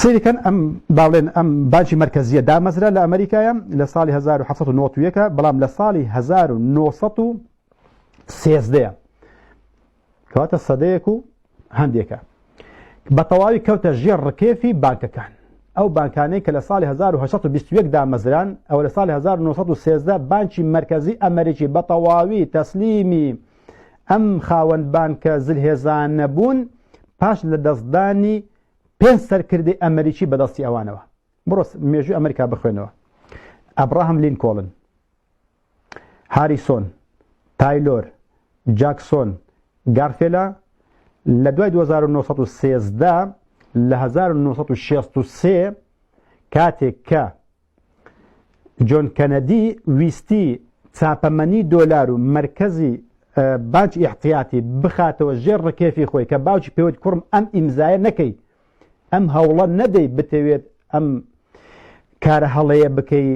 سەیرکەن ئەم باڵێن ئەم بانکی مەرکەزیە دامەزرا لە ئەمریکایە لە ساڵی 1991 بەڵام لە ساڵی 1913 کەواتە سەدەیەک و هەندێکە بە تەواوی کەوتە ژێر ڕکێفی بانکەکان ئەو بانکانەی کە لە ساڵی 1921 دامەزران ئەوە لە ساڵی 1913 بانکی مەرکەزی ئەمریکی بە تەواوی تەسلیمی ئەم خاوەن بانکە زلهێزانە بوون پاش لە دەستدانی پێنج سەرکردەی ئەمریکی بەدەستی ئەوانەوە. بڕۆ مێژووی ئەمریکا بخوێنەوە. ئەبراهام لینکۆڵن، هاریسۆن، تایلۆر، جاکسۆن، گارفێلا لە دوای 2913 لە 1963 کاتێک کە جۆن کەنەدی ویستی چاپەمەنی دۆلار و مەرکەزی بانکی ئیحتیاتی بخاتەوە ژێر ڕکێفی خۆی کە باوکی پێوت کوڕم ئەم ئیمزایە نەکەی ئەم هەوڵە نەدەی بتەوێت ئەم کارە هەڵەیە بکەی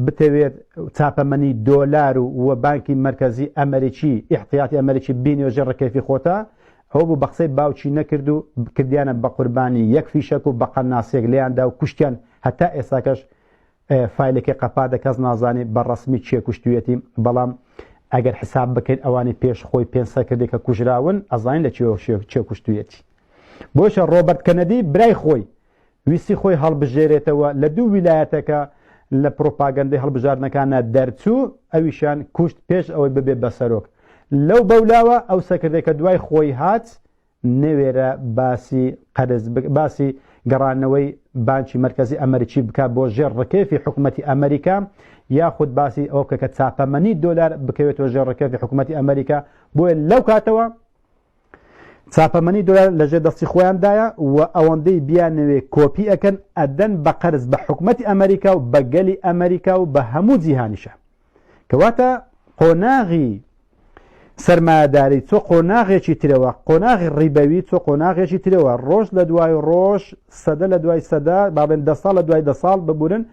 بتەوێت چاپەمەنی دۆلار و و بانکی مەرکەزی ئەمریکی ئیحتیاتی ئەمریکی بینیوە ژێر ڕکێفی خۆتا ئەوە بوو بە قسەی باوکی نەکرد و کردیانە بە قوربانی یەک فیشەک و بە قەناسێک لێیاندا و کوشتیان هەتا ئێستاکەش فایلەکەی قەپاتە کەس نازانێ بە ڕەسمی کێ کوشتویەتی بەڵام ئەگەر حساب بکەین ئەوانی پێش خۆی پێنج سەرکردەی کە کوژراون ئەزانین لە کێ کوشتویەتی بۆیشە ڕۆبەرت کەنەدی برای خۆی ویستی خۆی هەڵبژێرێتەوە لە دوو ویلایەتەکە لە پرۆپاگەندەی هەڵبژاردنەکانە دەرچوو ئەویشان کوشت پێش ئەوەی ببێ بە سەرۆک لەو بەولاوە ئەو سەرکردەی کە دوای خۆی هات نەوێرا باسی قەرز باسی گەڕانەوەی بانکی مەرکەزی ئەمەریکی بکا بۆ ژێر ڕکێفی حکومەتی ئەمەریکا یاخود باسی ئەوە بکە کە چاپەمەنی دۆلار بکەوێتەوە ژێر ڕکێفی حکومەتی ئەمەریکا بۆیە لەو کاتەوە چاپەمەنی دۆلار لەژێر دەستی خۆیاندایە و ئەوەندەی بیانەوێ کۆپی ئەکەن ئەدەن بە قەرز بە حکومەتی ئەمەریکا و بە گەلی ئەمەریکا و بە هەموو جیهانیشە کەواتە قۆناغی سەرمایەداری چۆ قۆناغێکی ترەوە، قۆناغی ڕیبەوی چۆ قۆناغێکی ترەوە، ڕۆژ لە دوای ڕۆژ، سەدە لە دوای سەدە، با بڵێن دە ساڵ لە دوای دە ساڵ ببورن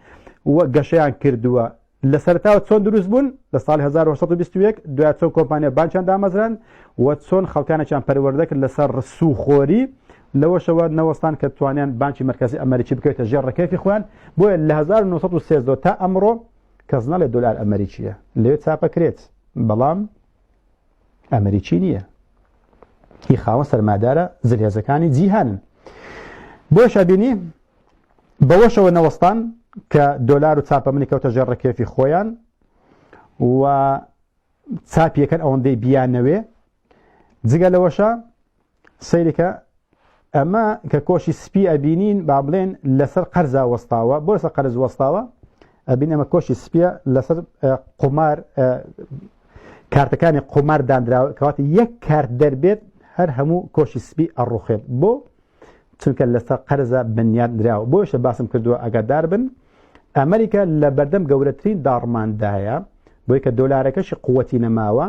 و گەشەیان کردووە. لە سەرەتاوە چۆن دروست بوون؟ لە ساڵی 1921 دوای چۆن کۆمپانیا بانکیان دامەزران و چۆن خەڵکانێکیان پەروەردە کرد لەسەر سووخۆری لەوەشەوە نەوەستان کە توانیان بانکی مەرکەزی ئەمەریکی بکەوێتە ژێر ڕکێفی خۆیان بۆیە لە 1913 تا ئەمڕۆ کەس نەڵێ دۆلار ئەمەریکییە لەوێ چاپەکرێت بەڵام ئەمریکی نییە هی خاوەن سەرمادارە زلهێزەکانی جیهانن بۆیشە بینی بەوەشەوە نەوەستان کە دۆلار و چاپەمنی کەوتە ژێر ڕکێفی خۆیان و چاپیەکەن ئەوەندەی بیانەوێ جگە لەوەشە سەیرکە ئەمە کە کۆشی سپی ئەبینین با بڵێن لەسەر قەرزا وەستاوە بۆ لەسەر قەرز وەستاوە ئەبین ئەمە کۆشی سپیە لەسەر قومار کارتەکانی قومار دانراوە کەواتە یەک کارت دەربێت هەر هەموو کۆشی سپی ئەڕوخێت بۆ چونکە لەسەر قەرزە بنیات دراوە بۆیشە باسم کردووە ئەگەدار بن ئەمریکا لە بەردەم گەورەترین داڕماندایە بۆی کە دۆلارەکەشی قوتی نەماوە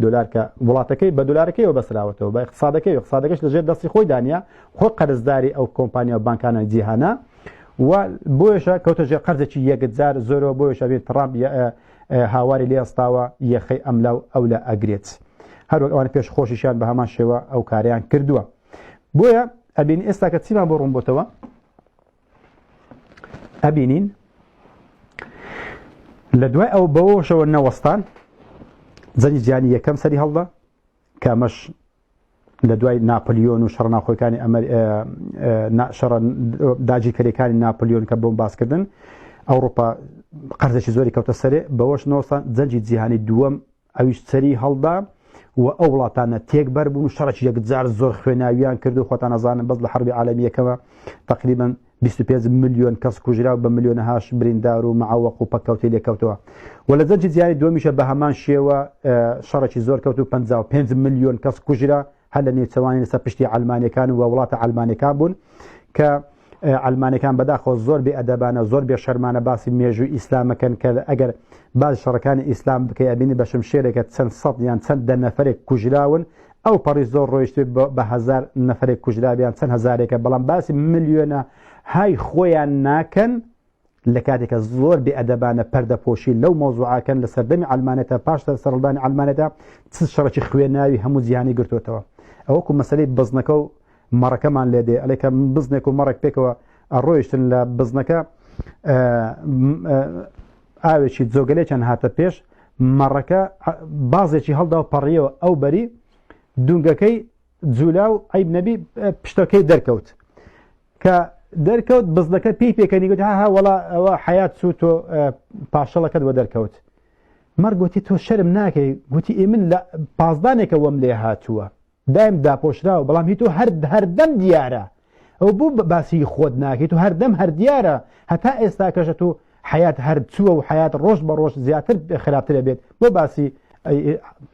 دۆلار کە وڵاتەکەی بە دۆلارەکەیەوە بەسراوەتەوە بە اقتصادەکەی اقتصادەکەش لەژێر دەستی خۆی دانیە خۆ قەرزداری ئەو کۆمپانیا و بانکانە جیهانە و بۆیشە کەوتە ژێر قەرزێکی یەکجار زۆرەوە بۆیشە بێت ترامپ هاواری لێ ئەستاوە یەخەی ئەملا و ئەولا ئەگرێت هەروەک ئەوان پێش خۆشیشیان بە هەمان شێوە ئەو کاریان کردووە بۆیە ئەبین ئێستا کە چیمان بۆ ڕوون بۆتەوە ئەبینین لە دوای ئەو بەوەشەوە نەوەستان جەنگی جیهانی یەکەم سەری هەڵدا کە ئەمەش لە دوای ناپلیۆن و شەڕ ناوخۆیەکانی شەڕە داگیرکەریەکانی ناپلیۆن کە بۆم باسکردن ئەوروپا قەرزێکی زۆری کەوتە سەرێ بەوەش نەوەستان جەنگی جیهانی دووەم ئەویش سەری هەڵدا و ئەو وڵاتانە تێک بەر بوون و شەڕێکی یەکجار زۆر خوێناویان کرد و خۆتان ئەزانن بەس لە حەربی عالەمی یەکەمە تقریبا 25 ملیۆن کەس کوژرا و بە ملیۆنەهاش بریندار و معوەق و پەککەوتەی لێکەوتەوە و لە جەنگی جیهانی دووەمیشە بە هەمان شێوە شەڕێکی زۆر کەوت و 55 ملیۆن کەس کوژرا هەر لە نێوچەوانی لەسەر پشتی عەلمانیەکان و وڵاتە عەلمانیەکان بوون کە عەلمانەکان بەداخەوە زۆر بێ ئەدەبانە زۆر بێ شەرمانە باسی مێژووی ئیسلامەکەن کە ئەگەر باس شەڕەکانی ئیسلام بکەی ئەبینی بە شمشێرێکە چەند سەد یان چەند دە نەفرێک کوژراون ئەو پەڕی زۆر ڕۆیشت بە هەزار نەفرێک کوژرابیان چەند هەزارێکە بەڵام باسی ملیۆنە های خۆیان ناکەن لە کاتێکە زۆر بێ ئەدەبانە پەردەپۆشی لەو مەوزوعەکەن لە سەردەمی عەلمانێتە پاش سەرهەڵدانی عەلمانێتە چ شەڕێکی خوێناوی هەموو جیهانی گرتوێتەوە ئەوەکو مەسەلەی بزنەکە و. مەڕەکەمان لێ دێ ئەلێ کە بزنێک و مەڕێک پێکەوە ئەڕۆیشتن لە بزنەکە ئاوێکی جۆگەلێکیان هاتە پێش مەڕەکە بازێکی هەڵدا و پەڕیەوە ئەو بەری دونگەکەی جولا و عیب نەبی پشتەکەی دەرکەوت کە دەرکەوت بزنەکە پێی پێکەنی گوت ها وەڵا ئەوە حیات چوو تۆ پاشەڵەکەت وە دەرکەوت مەڕ گوتی تۆ شەرم ناکەی گوتی ئی من لە پازدانێکە وەم لێ هاتووە دایم داپۆشراوە بەڵام هی تۆ هەر هەردەم دیارە ئەو بۆ باسی خۆت ناکەیت و هەردەم هەر دیارە هەتا ئێستا کەشە تۆ حیات هەر چووە و حیات ڕۆژ بە ڕۆژ زیاتر خراپترە بێت بۆ باسی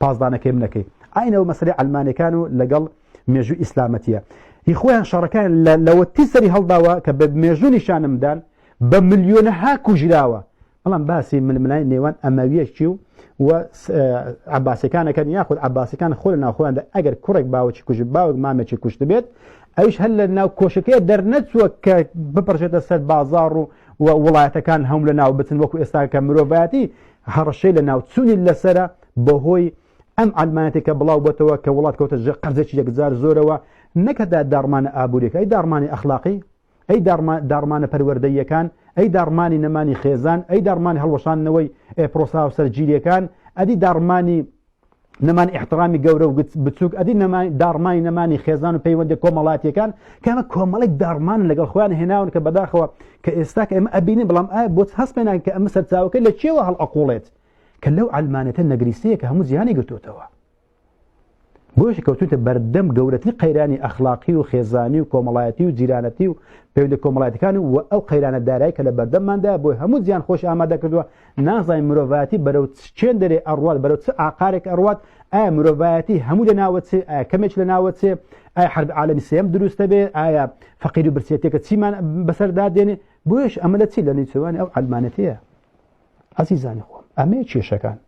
پازدانەکەی منەکەی ئاینەوە مەسەری ئەلمانەکان و لەگەڵ مێژوو ئیسلامەتیە هی خۆیان شەڕەکان لەوەتی سەری هەڵداوە کە بە مێژوو نیشانمدان بە ملیۆنەها کوژراوە بەڵام باسی ململانێی نێوان ئەمەویەکی و و عەباسیەکان ئەکەن یاخود عەباسیەکان خۆ لە ناوخۆیاندا ئەگەر کوڕێک باوکی کوژ باوک مامێکی کوشت بێت ئەویش هەر لە ناو کۆشەکەی دەرنەچووە کە بپڕژێتە سەر بازاڕ و و وڵاتەکان هەم لە ناو بچن وەکو ئێستا کە مرۆڤایەتی هەڕەشەی لە ناوچوونی لەسرە بەهۆی ئەم عەلمانێتێک کە بڵاو بۆتەوە کە وڵات کەوتە ژێر قەرزێکی یەکجار زۆرەوە نەکەدا داڕمانە ئابووریەکە ئەی داڕمانی ئەخلاقی ئەی داڕمانە پەروەردەییەکان، ئەی داڕمانی نەمانی خێزان، ئەی داڕمانی هەڵوەشاندنەوەی پرۆسە هاوسەرگیرییەکان، ئەدی داڕمانی نەمانی ئیحترامی گەورە و بچووک، ئەدی داڕمانی نەمانی خێزان و پەیوەندیە کۆمەڵاتیەکان، کە ئەمە کۆمەڵێک داڕمانن لەگەڵ خۆیان هێناون کە بەداخەوە کە ئێستا کە ئێمە ئەبینین، بەڵام ئایا بۆچ هەست پێ ناکەین کە ئەمە سەرچاوەکەی لە چیەوە هەڵئەقوڵێت؟ کە لەو عەلمانێتە نەگریسەیە کە هەموو جیهانی گرتۆتەوە. بۆیەش کەوتووتە بەردەم گەورەترین قەیرانی ئەخلاقی و خێزانی و کۆمەڵایەتی و جیرانەتی و پەیوەندە کۆمەڵایەتەکان و ئەو قەیرانە دارایی کە لە بەردەمماندا بۆی هەموو جیهان خۆش ئامادە کردووە نازانین مرۆڤایەتی بەرەو چێن دەرێ ئەڕوات بەرەو چ ئاقارێک ئەڕوات ئایا مرۆڤایەتی هەموو لە ناوەچێ ئایا کەمێک لە ناوەچێ ئایا حرب عالەمی سێم دروستە بێ ئایا فەقیر و برسێتێکە چیمان بەسەردا دێنێ بۆیش ئەمە لە چی لە نیچوانی ئەو عەلمانەتەیە عەزیزانی خۆم ئەمەیە کێشەکان.